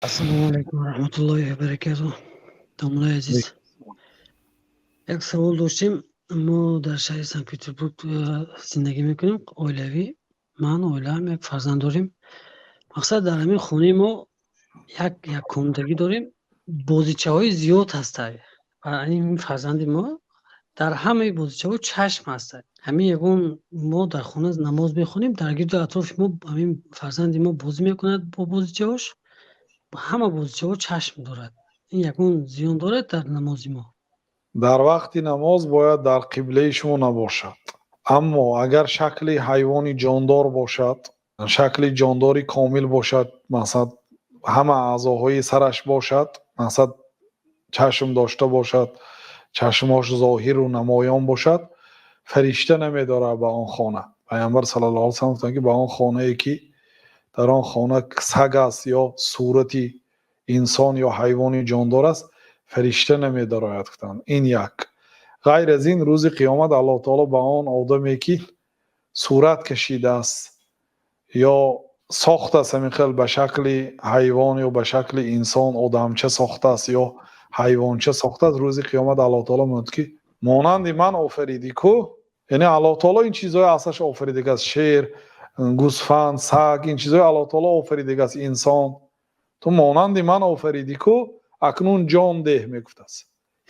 Ассалому алайкум ва раҳматуллоҳи ва баракатуҳ. Домуллои азиз. Як савол доштем. Мо дар шаҳри Санкт-Петербург зиндагӣ мекунем, оилавӣ. Ман, оилаам, як фарзанд дорем. Мақсад, дар ҳамин хонаи мо як яккомдагӣ дорем. Бозичаҳои зиёд ҳастанд. Ва ин фарзанди мо дар ҳамаи бозичаҳо чашм ҳастад. Ҳамин ягон мо дар хона намоз мехонем, дар гирду атрофи мо ҳамин фарзанди мо бозӣ мекунад бо бозичаҳош. Ҳама бозичаҳо чашм дорад. Ин ягон зиён дорад дар намози мо? Дар вақти намоз бояд дар қиблаи шумо набошад. Аммо агар шакли ҳайвони ҷондор бошад, шакли ҷондори комил бошад, масалан, ҳама аъзоҳои сараш бошад, масалан, чашм дошта бошад, чашмош зоҳиру намоён бошад, фаришта намедорад ба он хона. Пайғамбар саллаллоҳу алайҳи васаллам гуфтанд, ки ба он хонае, ки дар он хона саг аст ё сурати инсон ё ҳайвони ҷондор аст, фаришта намедарояд, гуфтанд. Ин як. Ғайр аз ин, рӯзи қиёмат Аллоҳ таоло ба он одаме, ки сурат кашидааст ё сохтааст, ҳамин хел ба шакли ҳайвон ё ба шакли инсон одамча сохтааст ё ҳайвонча сохтааст, рӯзи қиёмат Аллоҳ таоло мегӯяд, ки монанди ман офаридӣ ку. Яъне Аллоҳ таоло ин чизҳои аслаш офаридагааст: шер, гӯсфанд, саг, ин чизҳои Аллоҳ таоло офаридагааст, инсон. Ту монанди ман офаридӣ ку, акнун ҷон деҳ, мегуфтааст.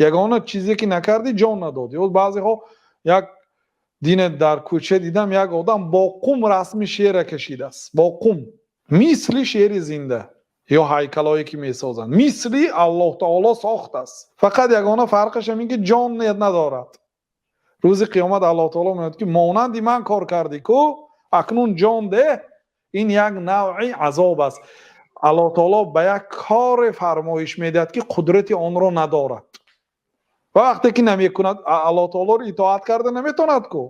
Ягона чизе, ки накардӣ, ҷон надодӣ. Баъзеҳо, як дине дар кӯча дидам, як одам бо қум расми шера кашидааст, бо қум, мисли шери зинда ё ҳайкалҳое, ки месозанд, мисли Аллоҳ таоло сохтааст, фақат ягона фарқаш ҳамин, ки ҷон надорад. Рӯзи қиёмат Аллоҳ таоло мегӯяд, ки монанди ман кор кардӣ ку, акнун ҷон деҳ. Ин як навъи азоб аст. Аллоҳ таоло ба як коре фармоиш медиҳад, ки қудрати онро надорад, ва вақте ки намекунад, Аллоҳ таолоро итоат карда наметавонад ку.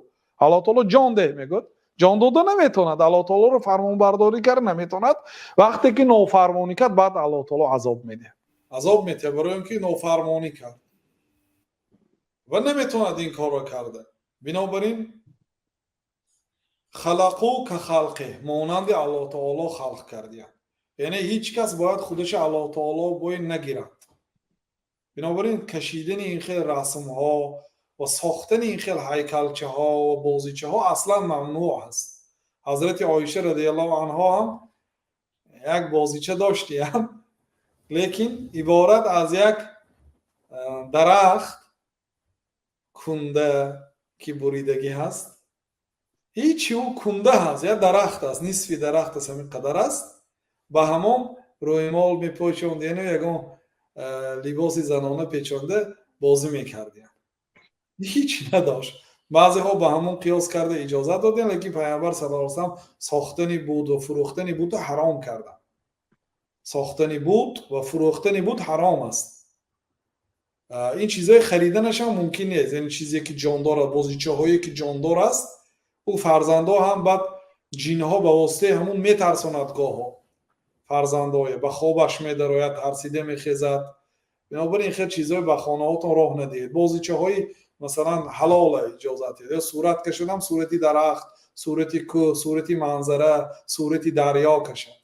Аллоҳ таоло ҷон деҳ мегӯяд, ҷон дода наметавонад, Аллоҳ таолоро фармонбардорӣ карда наметавонад. Вақте ки нофармонӣ кард, баъд Аллоҳ таоло азоб медиҳад, азоб медиҳад барои он ки нофармонӣ кард ва наметавонад ин корро карда. Бинобар ин خلقوا كخلقه, монанди Аллоҳ таоло халқ кардиянд. Яъне ҳеҷ кас бояд худаша Аллоҳ таоло бояд нагирад. Бинобар ин кашидани ин хел расмҳо ва сохтани ин хел ҳайкалчаҳо ва бозичаҳо аслан мамнӯъ аст. Ҳазрати Оиша радиаллоҳу анҳо ҳам як бозича доштиям, лекин иборат аз як дарахт кунда, ки буридагӣ ҳаст. Ҳичи ӯ кунда ҳаст, як дарахт аст, нисфи дарахт аст, ҳамин қадар аст. Ба ҳамон рӯймол мепӯшонд, яъне ягон либоси занона печонда бозӣ мекардиям, ҳеч надошт. Баъзеҳо ба ҳамон қиёс карда иҷозат додем, лекин Пайғамбар саллаллоҳу алайҳи васаллам сохтани бут ва фурӯхтани бутро ҳаром карданд. Сохтани бут ва фурӯхтани бут ҳаром аст. Ин чизҳои хариданашам мумкин нест, яъне чизе, ки ҷондор аст, бозичаҳое, ки ҷондор аст. Ӯ фарзандҳо ҳам баъд ҷинҳо ба воситаи ҳамун метарсонад. Гоҳо фарзандое ба хобаш медарояд, тарсида мехезад. Бинобар ин хел чизҳое ба хонаҳотон роҳ надиҳед. Бозичаҳои, масалан, ҳалола иҷозат диҳед ё сурат кашадам, сурати дарахт, сурати кӯҳ, сурати манзара, сурати дарё кашад.